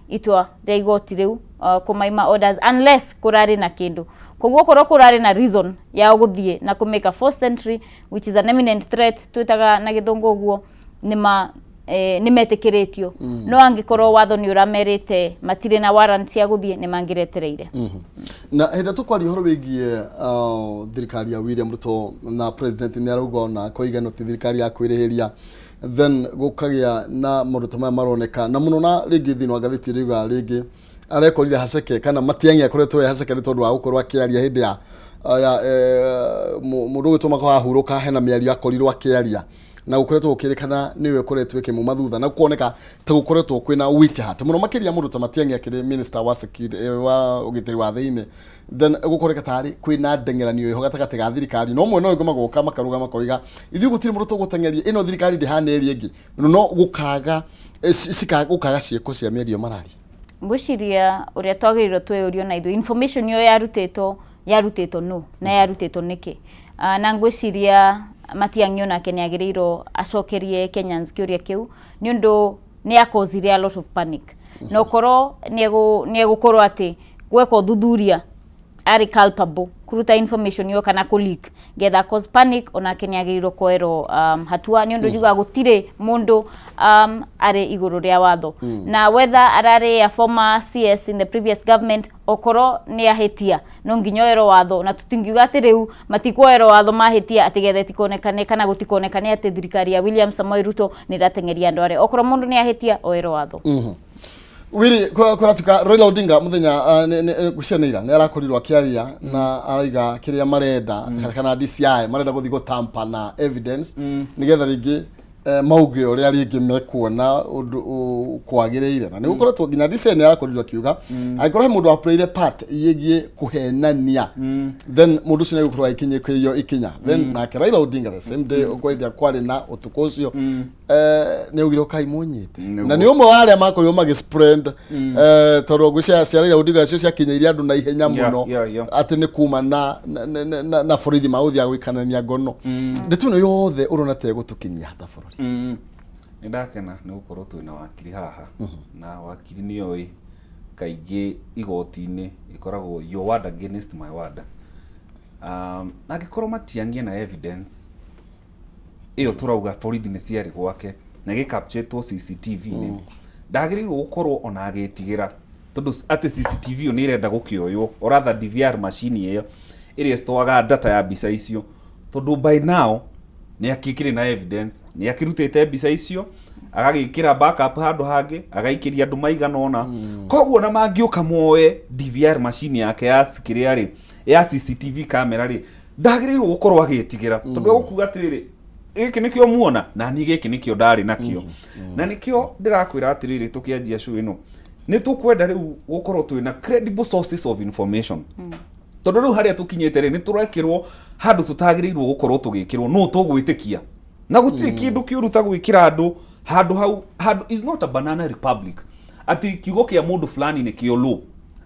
itua rĩa igoti rĩu kũmaima orders unless kũrarĩ na kĩndũ. Koguo korwo kũrarĩ na reason ya gũthiĩ na kũmake forced entry, which is an imminent threat twĩtaga na gĩthũngũ ũguo, nĩma nĩ metĩkĩrĩtio. No angĩkorwo watho nĩ ũramerĩte matirĩ na warrant cia gũthiĩ, nĩ mangĩretereire. Na hĩndĩ ĩrĩa tũkwaria ũhoro wĩgiĩ thirikari ya William Ruto na president nĩ arauga ona koiga no ti thirikari ya kwĩrĩhĩria, then gũkagĩa na maũndũ ta maya maroneka na mũno, na rĩngĩ thĩinĩ wa ngathĩti ĩrauga rĩngĩ arekorire haceke kana Matiang'i akoretwo e haceke nĩ tondũ wa gũkorwo akĩaria hĩndĩ ya mũndũ ũgwĩtwo Makahurũka, hena mĩario akorirwo akĩaria na gũkoretwo gũkĩrĩkana nĩwe ũkoretwo ĩkĩmuma thutha, na kuoneka ta gũkoretwo kwĩna witch hunt mũno makĩria mũndũ ta Matiang'i akĩrĩ minister wa security, wa ũgitĩri wa thĩinĩ. Then gũkoreka tarĩ kwĩna ndeng'eranio ĩho gatagatĩ ga thirikari, no mwena ũyũ ũngĩ magoka makarũgama makoiga ithuĩ gũtirĩ mũndũ tũgũteng'eria, ĩno thirikari ndĩhana ĩrĩa ĩngĩ, no gũkaga gũkaga ciĩko cia mĩario mararia. Ngwĩciria ũrĩa twagĩrĩirwo twĩyũrio na ithuĩ, information ĩyo yarutĩtwo, yarutĩtwo no na yarutĩtwo nĩkĩ? Na ngwĩciria Matiang'i onake nĩ agĩrĩirwo acokerie Kenyans kĩũria kĩu, nĩ ũndũ nĩ acausire a lot of panic. Na okorwo nĩ egũkorwo atĩ gweka ũthuthuria arĩ culpable kũruta information ĩyo kana kũ leak getha cause panic, onake nĩ agĩrĩirwo kuoerwo hatua, nĩ ũndũ njugaga gũtirĩ mũndũ arĩ igũrũ rĩa watho. Na whether ararĩ a former CS in the previous government, okorwo nĩ ahĩtia no nginya oerwo watho. Na tũtingiuga atĩ rĩu matikuoerwo watho mahĩtia atĩ getha itikonekane kana gũtikonekane atĩ thirikari ya William Samoei Ruto nĩ ĩrateng'eria andũ arĩa. Okorwo mũndũ nĩ ahĩtia, oerwo watho. Wili, kũratuĩka Raila Odinga mũthenya gũcianĩira nĩ arakorirwo akĩaria na araiga kĩrĩa marenda kana DCI marenda gũthiĩ gũtampa na evidence nĩgetha rĩngĩ mauge ũrĩa rĩngĩ mekuona ũndũ kwagĩrĩire. Na nĩ gũkoretwo nginya DCI nĩ arakorirwo akiuga angĩkorwo he mũndũ waplayire part ĩgiĩ kũhenania, then mũndũ ũcio nĩ egũkorwo agĩkinyĩkĩrio ikinya. Then nake Raila Odinga the same day ũkwendia kwarĩ na ũtukũ ũcio nĩ augire ũkai mũnyite. Na nĩ ũmwe wa arĩa makorirwo magĩ spread, tondũ ngũ cia Raila Odinga cio ciakinyĩire andũ na ihenya mũno atĩ nĩ kuma na borithi magũthiaga gũikanania ngono. Ndeto ĩno yothe ũrona ta ĩgũtũkinyia hata bũrũri? Nĩ ndakena nĩ gũkorwo twĩna wakiri haha, na wakiri nĩ oĩ kaingĩ igoti-inĩ ĩkoragwo your word against my word. Angĩkorwo Matiang'i na evidence ĩyo tũrauga borithi nĩ ciarĩ gwake na gĩcapturetwo CCTV-inĩ, ndagĩrĩirwo gũkorwo ona agĩtigĩra, tondũ atĩ CCTV ĩyo nĩ ĩrenda gũkĩoywo, or rather DVR machine ĩyo ĩrĩa ĩstoaga data ya mbica icio, tondũ by now nĩ akĩkĩrĩ na evidence, nĩ akĩrutĩte mbica icio. Agagĩkĩra backup handũ hangĩ, agaikĩria andũ maigana ũna. Koguo na mangĩũka moe DVR machine yake ya kĩrĩa rĩ, ya CCTV camera rĩ, ndagĩrĩirwo gũkorwo agĩtigĩra, tondũ egũkuga atĩrĩrĩ, gĩkĩ nĩkĩo muona na niĩ gĩkĩ nĩkĩo ndarĩ nakĩo. Na nĩkĩo ndĩrakwĩra atĩrĩrĩ, tũkĩanjia show ĩno nĩ tũkwenda rĩu gũkorwo twĩna credible sources of information, tondũ rĩu harĩa tũkinyĩte rĩ, nĩ tũrekĩrwo handũ tũtagĩrĩirwo gũkorwo tũgĩkĩrwo. No tũgwĩtĩkia na gũtirĩ kĩndũ kĩũru ta gwĩkĩra andũ handũ hau. Handũ is not a banana republic atĩ kiugo kĩa mũndũ fulani nĩkĩo law,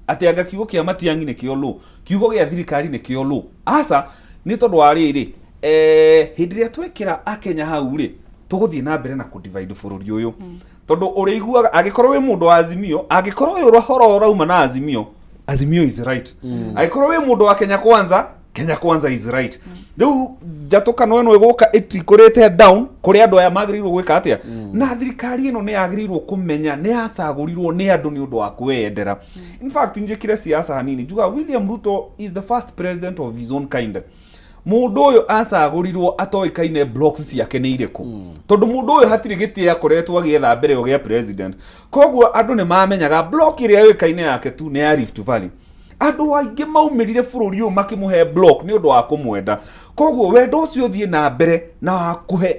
atĩ anga kiugo kĩa Matiang'i nĩkĩo law, kiugo gĩa thirikari nĩkĩo law. Aca, nĩ tondũ wa rĩrĩ, hĩndĩ ĩrĩa twekĩra Akenya hau rĩ, tũgũthiĩ na mbere na kũ-divide bũrũri ũyũ, tondũ ũrĩiguaga angĩkorwo wĩ mũndũ wa Azimio, angĩkorwo wĩ ũhoro ũrauma na Azimio, Azimio is right. Angĩkorwo wĩ mũndũ wa Kenya Kwanza, Kenya Kwanza is right. Rĩu njatũkano ĩno ĩgũka ĩtikũrĩte down kũrĩ andũ aya magĩrĩirwo gwĩka atĩa. Na thirikari ĩno nĩ yagĩrĩirwo kũmenya nĩ yacagũrirwo nĩ andũ nĩ ũndũ wa kwĩyendera. In fact, njĩkire siasa hanini, njuga William Ruto is the first president of his own kind. Mũndũ ũyũ acagũrirwo atoĩkaine blocks ciake nĩ irĩkũ, tondũ mũndũ ũyũ hatirĩ gĩtĩ akoretwo agĩetha mbere ĩyo gĩa president. Koguo andũ nĩ mamenyaga block ĩrĩa yũĩkaine yake tu nĩ ya Rift Valley. Andũ aingĩ maumĩrire bũrũri ũyũ makĩmũhe block nĩ ũndũ wa kũmwenda. Koguo wendo ũcio ũthiĩ na mbere na wa kũhe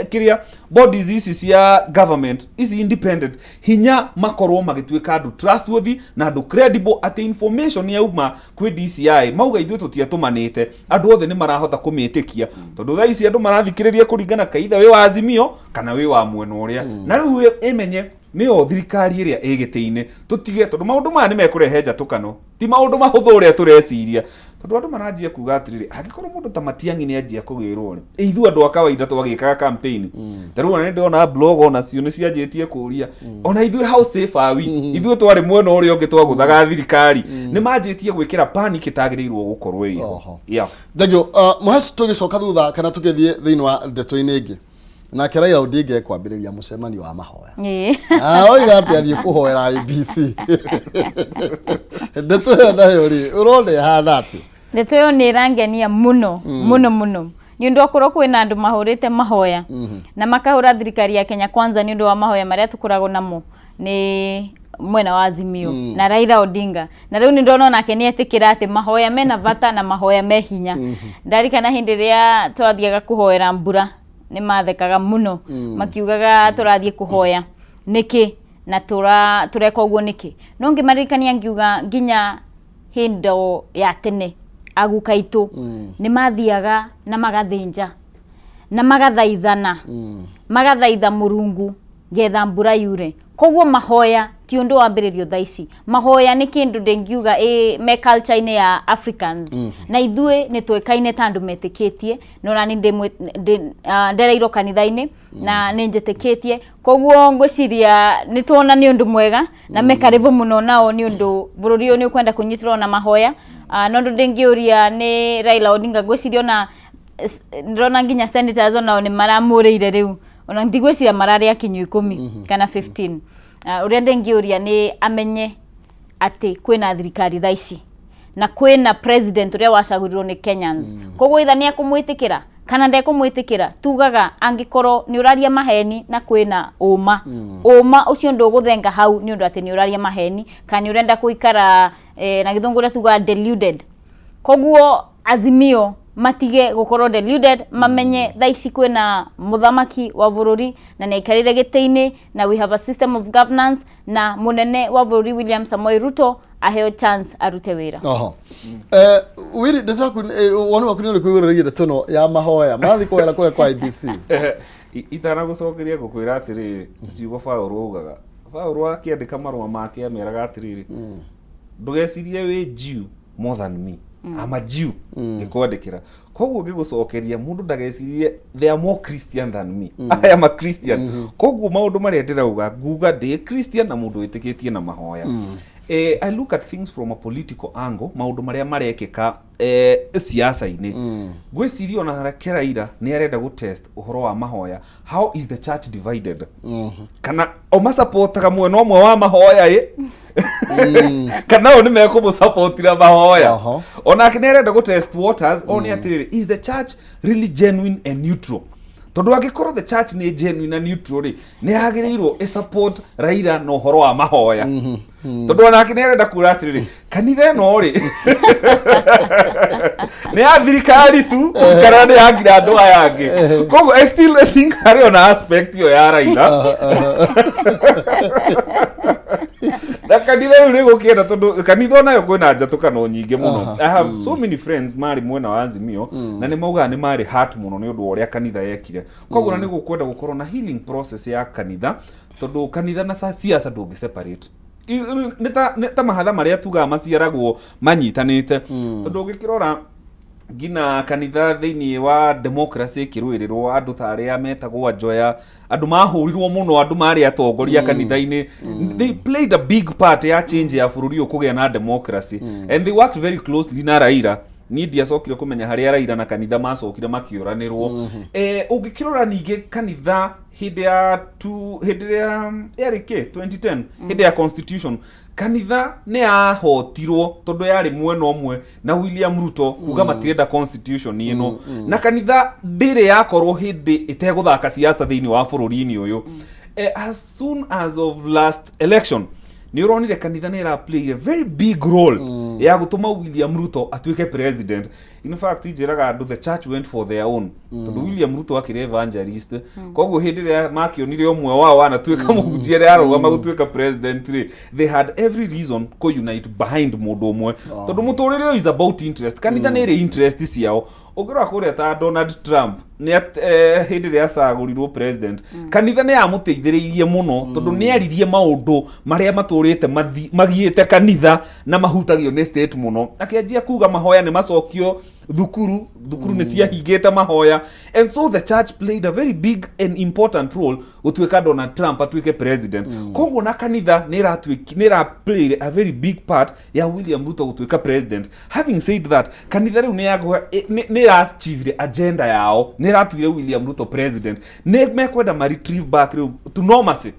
kĩrĩa bodies ici cia government ici independent hinya, makorwo magĩtuĩka andũ trustworthy na andũ credible, atĩ information yauma kwĩ DCI mauga ithuĩ tũtiatũmanĩte, andũ othe nĩ marahota kũmĩtĩkia, tondũ thaa ici andũ marathikĩrĩria kũringana kaitha wĩ wa Azimio kana wĩ wa mwena ũrĩa. Na rĩu ĩmenye nĩyo thirikari ĩrĩa ĩ gĩtĩ-inĩ, tũtige, tondũ maũndũ maya nĩ mekũrehe njatũkano, ti maũndũ mahũthũ ũrĩa tũreciria, tondũ andũ maranjia kuga atĩrĩrĩ, angĩkorwo mũndũ ta Matiang'i nĩ anjia kũgĩrwo rĩ, ithuĩ andũ a kawaida twagĩkaga campaign ta rĩu, ona nĩ ndĩrona blog onacio nĩ cianjĩtie kũria ona ithuĩ, how safe are we? Ithuĩ twarĩ mwena ũrĩa ũngĩ twagũthaga thirikari, nĩ manjĩtie gwĩkĩra panic ĩtagĩrĩirwo gũkorwo ĩho. Yeah. Thank you. Mũheci, tũgĩcoka thutha kana tũgĩthiĩ thĩinĩ wa ndeto-inĩ ĩngĩ, nake Raila Odinga ekwambĩrĩria mũcemanio wa mahoya. Oiga atĩ athiĩ kũhoera IEBC. Ndeto ĩyo nayo rĩ, ũrona ĩhana atĩ? Ndeto ĩyo nĩ ĩrangenia mũno mũno mũno, nĩ ũndũ okorwo kwĩna andũ mahũrĩte mahoya na makahũra thirikari ya Kenya Kwanza nĩ ũndũ wa mahoya marĩa tũkoragwo namo, nĩ mwena wa Azimio na Raila Odinga. Na rĩu nĩ ndona onake nĩ etĩkĩra atĩ mahoya mena bata na mahoya me hinya. Ndarikana hĩndĩ ĩrĩa twathiaga kũhoera mbura, nĩ mathekaga mũno makiugaga tũrathiĩ kũhoya nĩkĩ na tũreka ũguo nĩkĩ. No ngĩmaririkania ngiuga nginya hĩndĩ ya tene aguka aitũ nĩ mathiaga na magathĩnja na magathaithana, magathaitha Mũrungu getha mbura yure. Koguo mahoya ti ũndũ wambĩrĩrio thaa ici. Mahoya nĩ kĩndũ ndĩngiuga ĩ me culture-inĩ ya Africans, na ithuĩ nĩ tũĩkaine ta andũ metĩkĩtie, na ona niĩ ndereirwo kanitha-inĩ na nĩ njĩtĩkĩtie. Koguo ngwĩciria nĩ tuona nĩ ũndũ mwega na me karibu mũno nao, nĩ ũndũ bũrũri ũyũ nĩ ũkwenda kũnyitĩrwo na mahoya. No ũndũ ndĩngĩũria nĩ Raila Odinga, ngwĩciria ona ndĩrona nginya senators onao nĩ maramũrĩire rĩu, ona ndigwĩciria mararĩ akinyu 10 kana 15. Ũrĩa ndĩngĩũria nĩ amenye atĩ kwĩna thirikari thaa ici na kwĩna president ũrĩa wacagũrirwo nĩ Kenyans. Koguo itha nĩ ekũmwĩtĩkĩra kana ndekũmwĩtĩkĩra, tugaga angĩkorwo nĩ ũraria maheni na kwĩna ũma, ũma ũcio ndũgũthenga hau nĩ ũndũ atĩ nĩ ũraria maheni kana nĩ ũrenda gũikara na Gĩthũngũ ũrĩa tugaga deluded. Koguo Azimio matige gũkorwo deluded, mamenye thaa ici kwĩna mũthamaki wa bũrũri na nĩ aikarĩire gĩtĩ-inĩ, na we have a system of governance, na mũnene wa bũrũri William Samoei Ruto aheo chance arute wĩra. Oho. Wili, ndeto yaku, woni waku nĩ ũrĩkũ igũrũ rĩgiĩ ndeto ĩno ya mahoya marathiĩ kũhoera kũrĩa kwa IEBC? Itanagũcokeria, ngũkwĩra atĩrĩrĩ, ciugo Paũlũ augaga, Paũlũ akĩandĩka marũa make ameraga atĩrĩrĩ, ndũgecirie wĩ Jew more than me. I'm a Jew ngĩkwandĩkĩra. Koguo ngĩgũcokeria, mũndũ ndagecirie they are more Christian than me. I am a Christian. Koguo maũndũ marĩa ndĩrauga, nguga ndĩ Christian na mũndũ wĩtĩkĩtie na mahoya. I look at things from a political angle. Maũndũ marĩa marekĩka siasa-inĩ, ngwĩciria ona harake Raila nĩ arenda gũtest ũhoro wa mahoya. How is the church divided? Kana o masapotaga mwena ũmwe wa mahoya ĩ, kana o nĩ mekũmũsapotira mahoya? Onake nĩ arenda gũtest waters one atĩrĩrĩ, is the church really genuine and neutral? Tondũ angĩkorwo the church nĩ genuine na neutral rĩ, nĩ yagĩrĩirwo ĩ support Raila na ũhoro wa mahoya, tondũ onake nĩ arenda kuga atĩrĩrĩ, kanitha ĩno rĩ, nĩ ya thirikari tu kana nĩ ya nginya andũ aya angĩ? Koguo I still think harĩ ona aspect ĩyo ya Raila na kanitha rĩu nĩ gũkĩenda, tondũ kanitha onayo kwĩna njatũkano nyingĩ mũno. I have so many friends marĩ mwena wa Azimio na nĩ maugaga nĩ marĩ hurt mũno nĩ ũndũ wa ũrĩa kanitha yekire. Koguo na nĩ gũkwenda gũkorwo na healing process ya kanitha, tondũ kanitha na siasa ndũngĩ separate. Nĩ ta mahatha marĩa tugaga maciaragwo manyitanĩte, tondũ ũngĩkĩrora nginya kanitha thĩinĩ wa democracy ĩkĩrũĩrĩrwo, andũ ta arĩa metagwo Anjoya, andũ mahũrirwo mũno, andũ marĩ atongoria kanitha-inĩ, they played a big part ya change ya bũrũri ũyũ kũgĩa na democracy, and they worked very closely na Raila. Niĩ ndiacokire kũmenya harĩa Raila na kanitha macokire makĩũranĩrwo. Ũngĩkĩrora ningĩ kanitha hĩndĩ ya tu hĩndĩ ĩrĩa yarĩ kĩ 2010, hĩndĩ ya constitution, kanitha nĩ yahotirwo tondũ yarĩ mwena ũmwe na William Ruto kuga matirenda constitution ĩno, na kanitha ndĩrĩ yakorwo hĩndĩ ĩtegũthaka siasa thĩinĩ wa bũrũri-inĩ ũyũ. As soon as of last election, nĩ ũronire kanitha nĩ ĩra play a very big role ya gũtũma William Ruto atuĩke president. In fact, njĩraga andũ the church went for their own, tondũ William Ruto akĩrĩ evangelist. Koguo hĩndĩ ĩrĩa makĩonire ũmwe wao anatuĩka mũhunjia ĩrĩa arũgama gũtuĩka president rĩ, they had every reason kũ unite behind mũndũ ũmwe, tondũ mũtũrĩre ũyũ is about interest. Kanitha nĩ ĩrĩ interest ciao. Ũngĩrora kũrĩa ta Donald Trump nĩ hĩndĩ ĩrĩa acagũrirwo president, kanitha nĩ yamũteithĩrĩirie mũno, tondũ nĩ aririe maũndũ marĩa matũrĩte magiĩte kanitha na mahutagio nĩ state mũno. Akĩanjia kuga mahoya nĩ macokio thukuru, thukuru nĩ ciahingĩte mahoya, and so the church played a very big and important role gũtuĩka Donald Trump atuĩke president. Koguo na kanitha nĩ ĩratuĩki nĩ ĩra play a very big part ya William Ruto gũtuĩka president. Having said that, kanitha rĩu nĩ yagwa nĩ ĩrachievire agenda yao, nĩ ĩratuire William Ruto president. Nĩ mekwenda ma retrieve back rĩu to normalcy.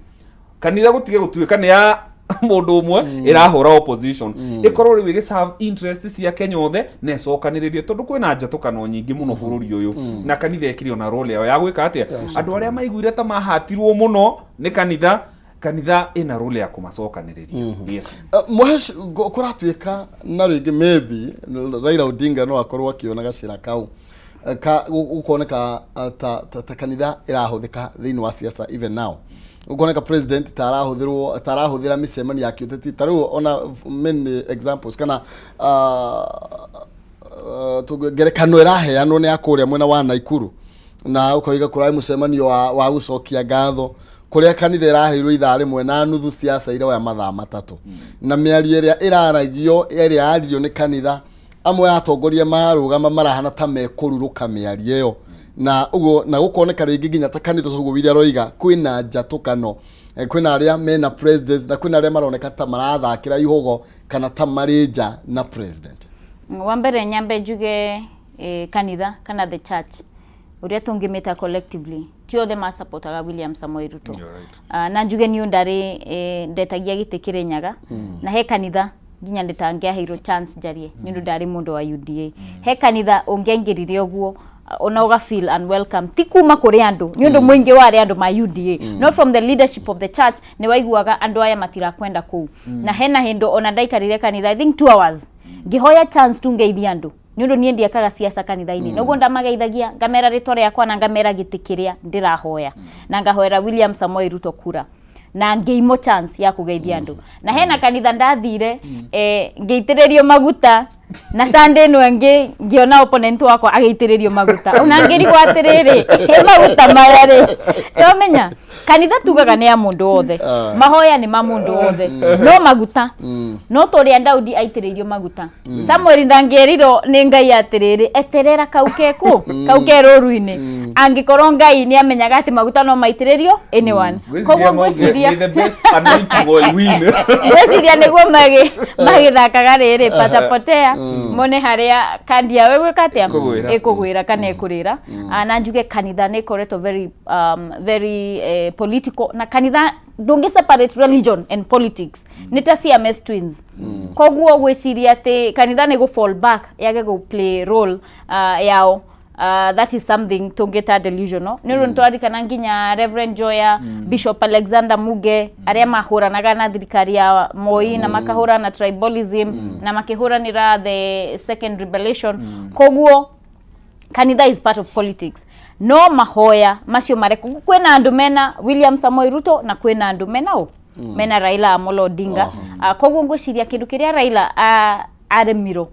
Kanitha gũtige gũtuĩka nĩ ya mũndũ ũmwe ĩrahũra opposition, ĩkorwo rĩu ĩgĩserve interest cia Kenya othe na ĩcokanĩrĩrie, tondũ kwĩna njatũkano nyingĩ mũno bũrũri ũyũ, na kanitha ĩkĩrĩ ona role yao ya gwĩka atĩa. Andũ arĩa maiguire ta mahatirwo mũno nĩ kanitha, kanitha ĩna role ya kũmacokanĩrĩria, yes. Mũhesh, kũratuĩka na rĩngĩ maybe Raila Odinga no akorwo akĩona gacĩra kau ka gũkoneka ta kanitha ĩrahũthĩka thĩinĩ wa siasa. Even now gũkoneka president ta arahũthĩrwo, ta arahũthĩra mĩcemanio ya kĩũteti. Ta rĩu ona many examples kana ngerekano ĩraheanwo nĩ ya kũrĩa mwena wa Naikuru, na ũkoiga kũrarĩ mũcemanio wa gũcokia ngatho kũrĩa kanitha ĩraheirwo ithaa rĩmwe na nuthu, siasa iroya mathaa 3, na mĩario ĩrĩa ĩraragio, ĩrĩa yaririo nĩ kanitha, amwe a atongoria marũgama marahana ta mekũrurũka mĩario ĩyo na ũguo, na gũkoneka rĩngĩ nginya ta kanitha ũguo Willy aroiga kwĩna njatũkano. Kwĩna arĩa mena president na kwĩna arĩa maroneka ta marathakĩra ihogo kana ta marĩ nja na president. Wa mbere nyambe njuge kanitha kana the church uria tũngĩmĩta collectively, ti othe masapotaga William Samoei Ruto. You're right. Na njuge niũ ndarĩ ndetagia gĩtĩ Kĩrĩnyaga, na he kanitha nginya ndĩtangĩaheirwo chance njarie nĩ ũndũ ndarĩ mũndũ wa UDA. He kanitha ũngĩaingĩrire ũguo ona ũga feel unwelcome, ti kuma kũrĩ andũ nĩ ũndũ mũingĩ warĩ andũ ma UDA, no from the leadership of the church nĩ waiguaga andũ aya matirakwenda kũu. Na hena hĩndũ ona ndaikarire kanitha, I think 2 hours, ngĩhoya chance tu ngeithie andũ, nĩ ũndũ niĩ ndiekaga siasa kanitha-inĩ. Noguo ndamageithagia, ngamera rĩtwa rĩakwa na ngamera gĩtĩ kĩrĩa ndĩrahoya na ngahoera William Samoei Ruto kura, na ngĩimwo chance ya kũgeithia andũ. Na hena kanitha ndathire, ngĩitĩrĩrio maguta, na Sunday ĩno ĩngĩ ngĩona opponent wakwa agĩitĩrĩrio maguta, ona ngĩrigwo atĩrĩrĩ, ĩ maguta maya rĩ? Tomenya kanitha tugaga nĩ ya mũndũ wothe, mahoya nĩ ma mũndũ wothe, no maguta no tũrĩa Daudi aitĩrĩirio maguta. Samuel ndangĩerirwo nĩ Ngai atĩrĩrĩ, eterera kau keku kau ke rũru-inĩ, angĩkorwo Ngai nĩ amenyaga atĩ maguta no maitĩrĩrio anyone. Koguo ngwĩciria May the best anointing oil win. Ngwĩciria nĩguo magĩthakaga rĩrĩ patapotea mone harĩa kandi yao ĩgwĩka atĩa. Ĩkũgwĩra. Ĩkũgwĩra kana ĩkũrĩra. Na njuge kanitha nĩ ĩkoretwo very political, na kanitha ndũngĩ separate religion and politics, nĩ ta Siamese twins. Koguo gwĩciria atĩ kanitha nĩ gũ fall back yage gũ play role yao. That is something tũngĩta delusional nĩ ũndũ nĩtũraririkana nginya Reverend Joya, Bishop Alexander Muge, arĩa mahũranaga na thirikari ya Moi na makahũrana na tribalism na makĩhũranĩra the second rebellion. Koguo kanitha is part of politics, no mahoya macio marekwo kwĩna andũ mena William Samoei Ruto na kwĩna andũ mena ũ mena Raila Amolo Odinga. Koguo ngwĩciria kĩndũ kĩrĩa Raila aremirwo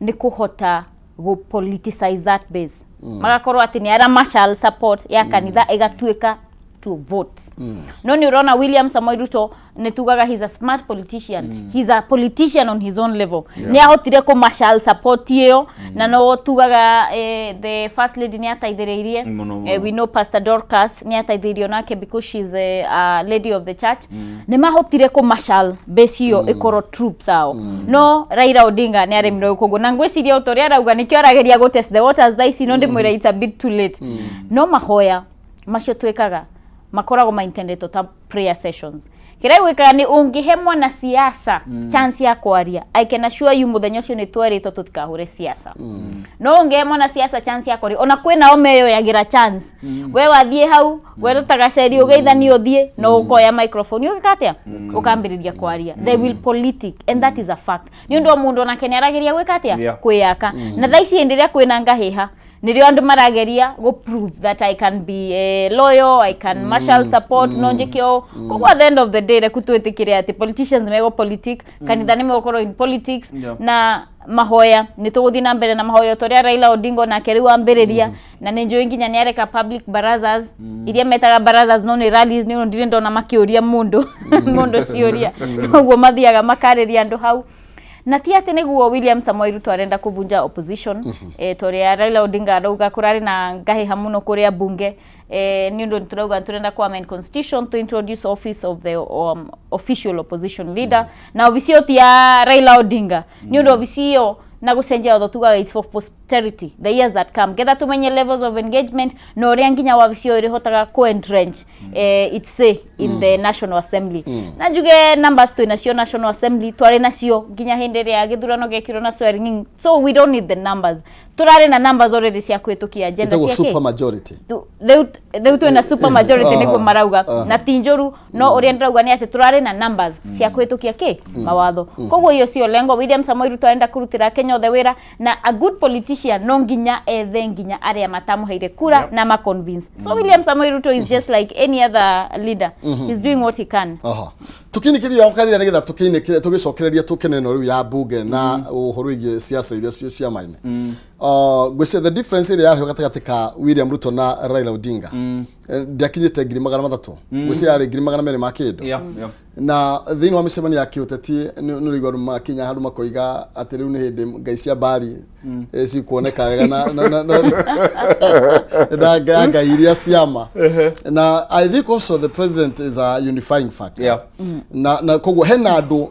nĩ kũhota gũ politicize that base, magakorwo atĩ nĩ ara marshal support ya kanitha ĩgatuĩka to votes. No nĩ ũrona William Samoei Ruto, nĩ tugaga he's a smart politician, he's a politician on his own level. Nĩ ahotire kũ marshal support ĩyo, na no tugaga the first lady nĩ ateithĩrĩirie. Mũno, mũno. We know Pastor Dorcas nĩ ateithĩrĩirio nake because she's a lady of the church. Nĩ mahotire kũ marshal base ĩyo ĩkorwo troops ao, no Raila Odinga nĩ aremirwo koguo, na ngwĩciria o ta ũrĩa arauga, nĩkĩo arageria gũ test the waters thaa ici, no ndĩmwĩre it's a bit too late. No mahoya macio twĩkaga makoragwo ma intended ta prayer sessions. Kĩrĩa gwĩkaga nĩ ũngĩhe mwana siasa chance ya kwaria, I can assure you mũthenya ũcio nĩ twerĩtwo tũtikahũre siasa. No ũngĩhe mwana siasa chance ya kwaria, ona kwĩnao meyoyagĩra chance, we wathiĩ hau werũta gaceri ũgeithanie ũthiĩ no ũkoya microphone ũgĩka atĩa, ũkambĩrĩria kwaria. They will politic and that is a fact, nĩ ũndũ wa mũndũ onake nĩ arageria gwĩka atĩa, kwĩyaka. Na thaa ici hĩndĩ ĩrĩa kwĩna ngahĩha, nĩrĩo andũ marageria gũ prove that I can be loyal, I can marshal support, no njĩke ũũ. Koguo at the end of the day, reku twĩtĩkĩre atĩ politicians mego politic, kanitha nĩ megũkorwo in politics. Na mahoya nĩ tũgũthiĩ na mbere na mahoya ta ũrĩa Raila Odinga onake rĩu ambĩrĩria, na nĩ njũĩ nginya nĩ areka public barazas iria metaga barazas, no nĩ rallies, nĩ ũndũ ndirĩ ndona makĩũria mũndũ ciũria. Koguo mathiaga makarĩria andũ hau, na ti atĩ nĩguo William Samoei Ruto arenda kũvunja opposition, ta ũrĩa Raila Odinga arauga kũrarĩ na ngahĩha mũno kũrĩa bunge, nĩ ũndũ tũrauga tũrenda ku amend constitution to introduce office of the official opposition leader. Na obici ĩyo ti ya Raila Odinga, nĩ ũndũ obici ĩyo na gũcenjia watho tugaga it's for posterity, the years that come, getha tumenye levels of engagement na ũrĩa nginya wabici ĩyo ĩrĩhotaga ku-entrench its say in the National Assembly. Na njuge numbers twĩ nacio National Assembly, twarĩ nacio nginya hĩndĩ ĩrĩa gĩthurano gĩekirwo na swearing in, so we don't need the numbers. Tũrarĩ na numbers already cia kũhĩtũkia agenda Ĩtagwo cia super kĩ majority. Rĩu twĩna super majority nĩguo marauga, na ti njũru, no ũrĩa ndĩrauga nĩ atĩ tũrarĩ na numbers cia kũhĩtũkia kĩ mawatho. Koguo iyo sio lengo. William Samoei Ruto arenda kũrutĩra Kenya othe wĩra, na a good politician no nginya ethe nginya arĩa matamũheire kura na ma convince. So William Samoei Ruto is just like any other leader, he's doing what he can. Aha, tukiinikiria kanitha nigetha tukiinikire tugicokereria tukene no riu ya bunge na uhoro wĩgiĩ ciaca iria ciĩ ciama-inĩ. Ngwĩciria the difference ĩrĩa yarĩho gatagatĩ ka William Ruto na Raila Odinga ndĩakinyĩte 300,000, ngwĩciria yarĩ 200,000 ma kĩndũ. Na thĩinĩ wa mĩcemanio ya kĩũteti nĩ ũraigua andũ makinya handũ makoiga atĩ rĩu nĩ hĩndĩ ngai cia mbari cikuoneka wega na ngai iria ciama. Na I think also the president is a unifying factor. Na koguo hena andũ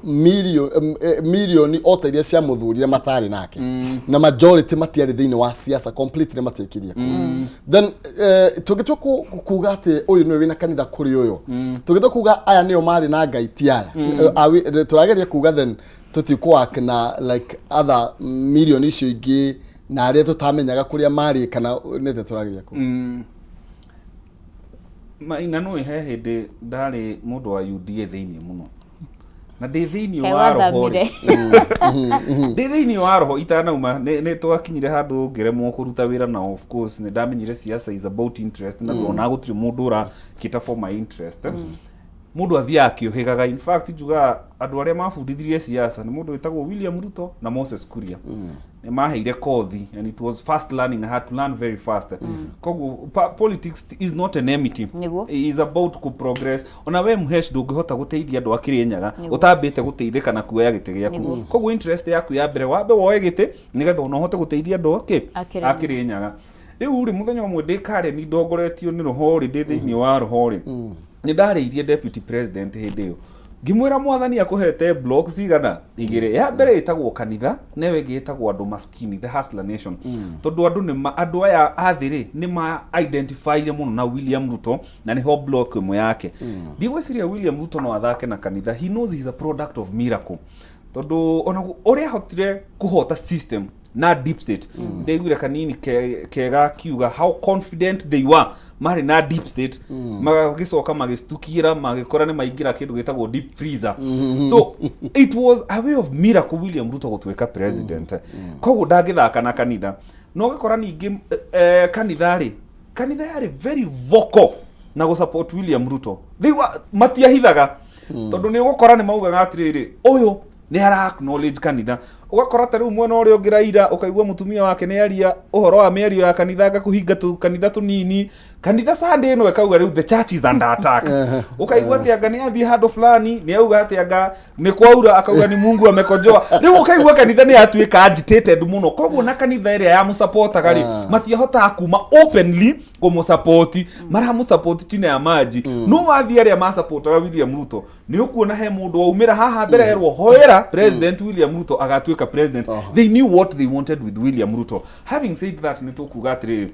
mirioni o ta iria ciamũthurire matarĩ nake, na majority matiarĩ thĩinĩ wa siasa completely, matiĩkirie kura. Then tũngĩtua kuga atĩ ũyũ nĩwe wĩna kanitha kũrĩ ũyũ, tũngĩtua kuga aya nĩo marĩ na ngai ti aya, tũrageria kuga then tũtikũwork na like other mirioni icio ingĩ na arĩa tũtamenyaga kũrĩa marĩ, kana nĩte tũrageria kuga? Maina nĩ he hĩndĩ ndarĩ mũndũ wa UDA thĩinĩ mũno, na ndĩ thĩinĩ Kaĩ wa roho wathamire? rĩ, ndĩ thĩinĩ wa roho itanauma nĩ twakinyire handũ ngĩremwo kũruta wĩra, na of course nĩ ndamenyire siasa is about interest, na ndona gũtirĩ mũndũ ũrakĩta for my interest, mũndũ athiaga akĩũhĩgaga. In fact, njugaga andũ arĩa mabundithirie siasa nĩ mũndũ wĩtagwo William Ruto na Moses Kuria. Nĩ maheire kothi and it was fast learning. I had to learn very fast. Koguo politics is not an enmity. Is about ku progress. Ona we Muhesh ndũngĩhota gũteithia andũ a Kĩrĩnyaga ũtambĩte gũteithĩka na kuoya gĩtĩ gĩaku. Koguo interest yaku ya mbere wambe woe gĩtĩ nĩgetha ona ũhote gũteithia andũ akĩ A Kĩrĩnyaga. a Kĩrĩnyaga. Rĩu rĩ, mũthenya ũmwe ndĩ Karen ndongoretio nĩ roho rĩ, ndĩ thĩinĩ wa roho rĩ, nĩ ndarĩirie deputy president hĩndĩ ĩyo, ngĩmwĩra mwathani akũhete blocks cigana igĩrĩ. Ya mbere ĩtagwo kanitha, na ĩyo ĩngĩ ĩtagwo andũ maskini, the hustler nation, tondũ andũ nĩ andũ aya athĩ rĩ, nĩ ma identifyire mũno na William Ruto, na nĩho block ĩmwe yake. Ndigwĩciria William Ruto no athake na kanitha. He knows he's a product of miracle, tondũ ona ũrĩa ahotire kũhota system Na deep state ndaiguire kanini kega kiuga how confident they were marĩ na deep state, magagĩcoka magĩctukĩra magĩkora nĩ maingĩra kĩndũ gĩtagwo deep freezer. So it was a way of miracle William Ruto gũtuĩka president. Koguo ndangĩthaka na kanitha. Na ũgakora ningĩ kanitha rĩ, kanitha yarĩ very vocal na gũ support William Ruto. They were, matiahithaga, tondũ nĩ ũgũkora nĩ maugaga atĩrĩrĩ, ũyũ nĩ ara acknowledge kanitha. Ũgakora ta rĩu mwena ũrĩa ũngĩ Raila, ũkaigua mũtumia wake nĩ aria ũhoro wa mĩario ya kanitha, anga kũhinga tũ kanitha tũnini. Kanitha Sunday ĩno ĩkauga rĩu the church is under attack. Ũkaigua atĩ anga nĩ athiĩ handũ fulani, nĩ auga atĩ anga nĩ kwaura, akauga ni Mungu amekojoa. Rĩu ũkaigua kanitha nĩ yatuĩka agitated mũno. Koguo na kanitha ĩrĩa yamũsupportaga rĩ, matiahotaga kuma openly kũmũsupport, maramũsupport chini ya maji. No wathiĩ arĩa masupportaga William Ruto, nĩ ũkuona he mũndũ waumĩra haha mbere erwo hoera President William Ruto agatuĩka president. They knew what they wanted with William Ruto. Having said that, nĩ tũkuga atĩrĩrĩ,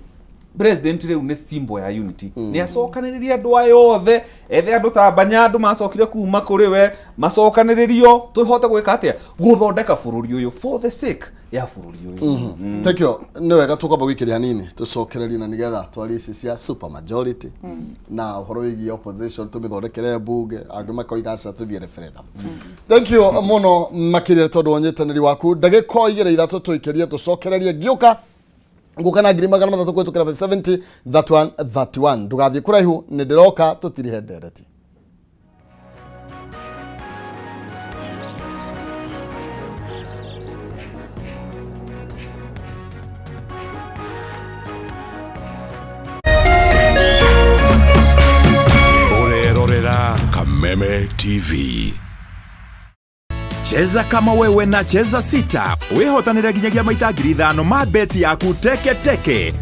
president rĩu nĩ symbol ya unity. Nĩ acokanĩrĩria andũ aya othe, ethe andũ ta Banya, andũ macokire kuma kũrĩ we, macokanĩrĩrio tũhote gwĩka atĩa, gũthondeka bũrũri ũyũ for the sake ya bũrũri ũyũ. Thank you. Nĩ wega tũkwamba gũikĩria hanini, tũcokererie na nĩgetha twarie ici cia super majority na ũhoro wĩgiĩ opposition, tũmĩthondekere mbunge, angĩ makoiga aca tũthiĩ referendum. Thank you mũno makĩria tondũ wa ũnyitanĩri waku. Ndagĩka o igĩrĩ ithatũ tũikĩrie, tũcokererie. Ngĩũka ngũka na 300,000 kũhĩtũkĩra 570 31 31. Ndũgathiĩ kũraihu, nĩ ndĩroka tũtirihe ndereti. Ũrerorera Kameme TV. Cheza kama wewe na Cheza Sita, wĩhotanĩre nginyagia maita 5,000 ma beti yaku teke teke.